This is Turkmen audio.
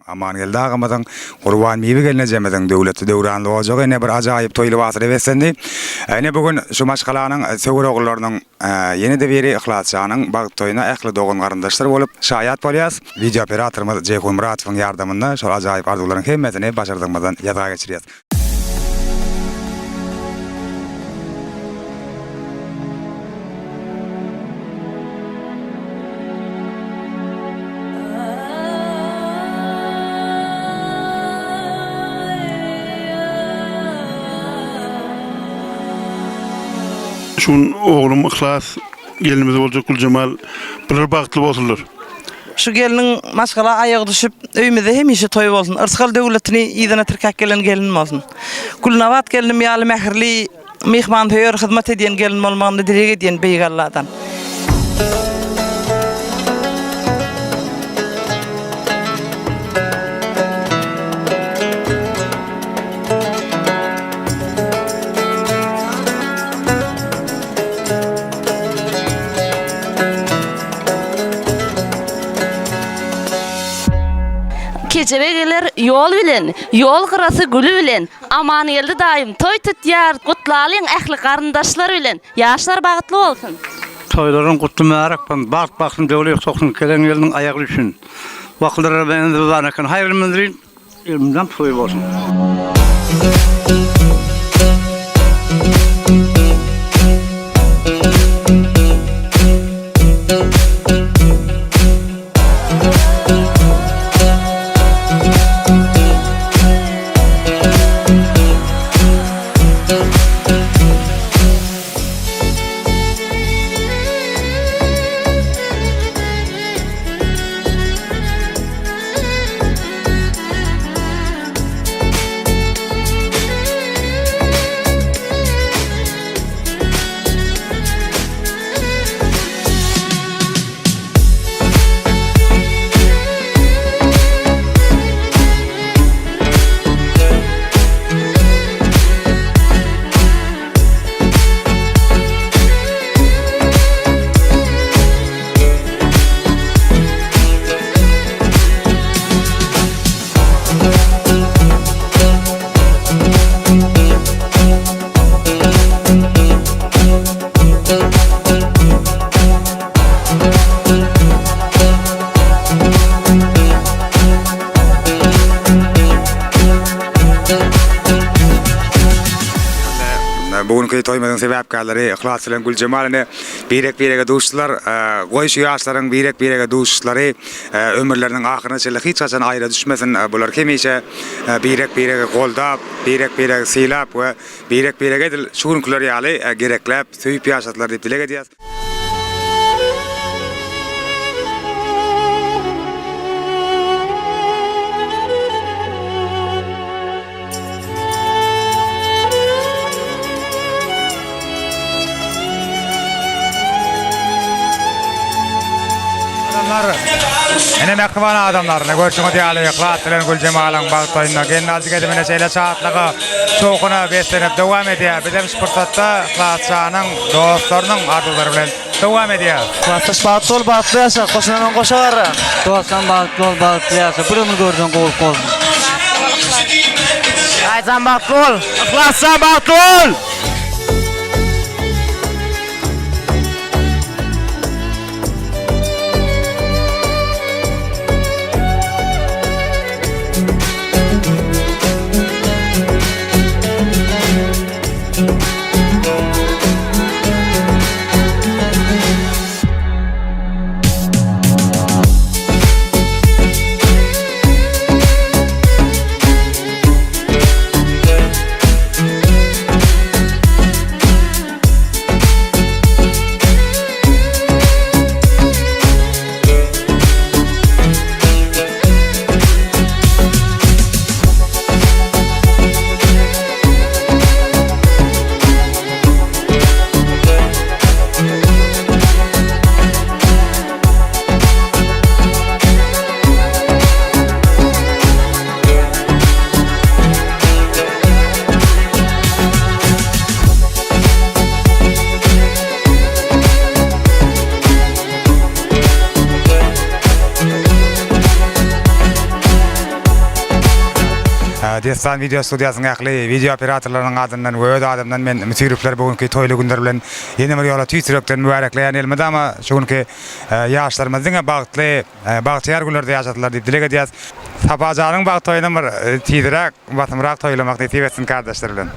Amangeldi agamyzyň, Gurbanbibi gelnejemiziň döwletli döwranly ojagy ine bir ajaýyp toý lybasyna beslendi. Ine bu gün şu maşgalanyň söwer ogullarynyň ýene-de biri Yhlasjanyň bagt toýuna ähli dogan-garyndaşlar bolup şaýat bolýas. Wideo operatorymyz Jeýhun Muratowyň ýardamynda şol ajaýyp arzuwlaryň hemmesini başardygymyzdan ýazga geçirýäs. Şu gün oglum Yhlas, gelinimiz boljak Güljemal, bular bagtly bolsunlar. Şu gelniň maşgala aýagy düşüp, öýümizde hemişe toý bolsun. Yrsgal döwletini yzyna tirkäp gelen gelin bolsun. Gülnabat gelnim ýaly mähirli, myhmansöýer, hyzmat edýän gelin bolmagyny dileg edýän Beýik Alladan. Kejebe geler ýol bilen, Ýol gyrasy güli bilen, Amangeldi daýym toý tutýar, Gutlalyň ähli garyndaşlar bilen, Ýaşlar bagtly bolsun! Toýlaryň gutly mübärek bolsun, bagt bagtyn döwlet soksun, gelen gelniň aýagy düşsün. Wakylara benzi bar eken, haýyrly mündirin. Ömrüňden toý bolsun. Bu günki toýumyzyň sebäpkärleri Yhlas bilen Güljemal ine birek-birege duşdular. Goý şu ýaşlaryň birek-birege duşuşlary ömürleriniň ahyryna çenli hiç haçan aýra düşmesin. Bular hemişe birek-biregi goldap, birek-biregi sylap we birek-biregi edil şu günkiler ýaly gerekläp, söýüp ýaşasylar diýip dileg edýäs. Adamlar, ine mähriban adamlar, ine görşüňiz ýaly Yhlas bilen Güljemalyň bagt toýunda gelnaljy gezimine şeýle şatlyga, şowhuna beslenip dowam edýär. Bizem şu pursatda Yhlasjanyň dostlarynyň arzuwlary bilen dowam edýäris. Klasdaş bagtly bol bagtly ýaşa goşulanam goşa garra. Dostjan bagtly bol bagtly ýaşa bir ömür görseň gowluk bolsun. Aýjan bagtly bol. Yhlasjan bagtly bol. Dessan wideo studiýasynyň ähli wideo operatorlarynyň adyndan we öz adymdan men Müsüripleri bu günki toýly günler bilen ýene bir ýola tüýs ýürekden mübärekleýän elmydama şu günki ýaşlarymyz diňe bagtly bagtyýar günlerde ýaşasynlar diýip dileg edýäs. Sapajanyň bagt toýunam bir tizräk basymrak toýlamak nesip etsin kardeşler bilen.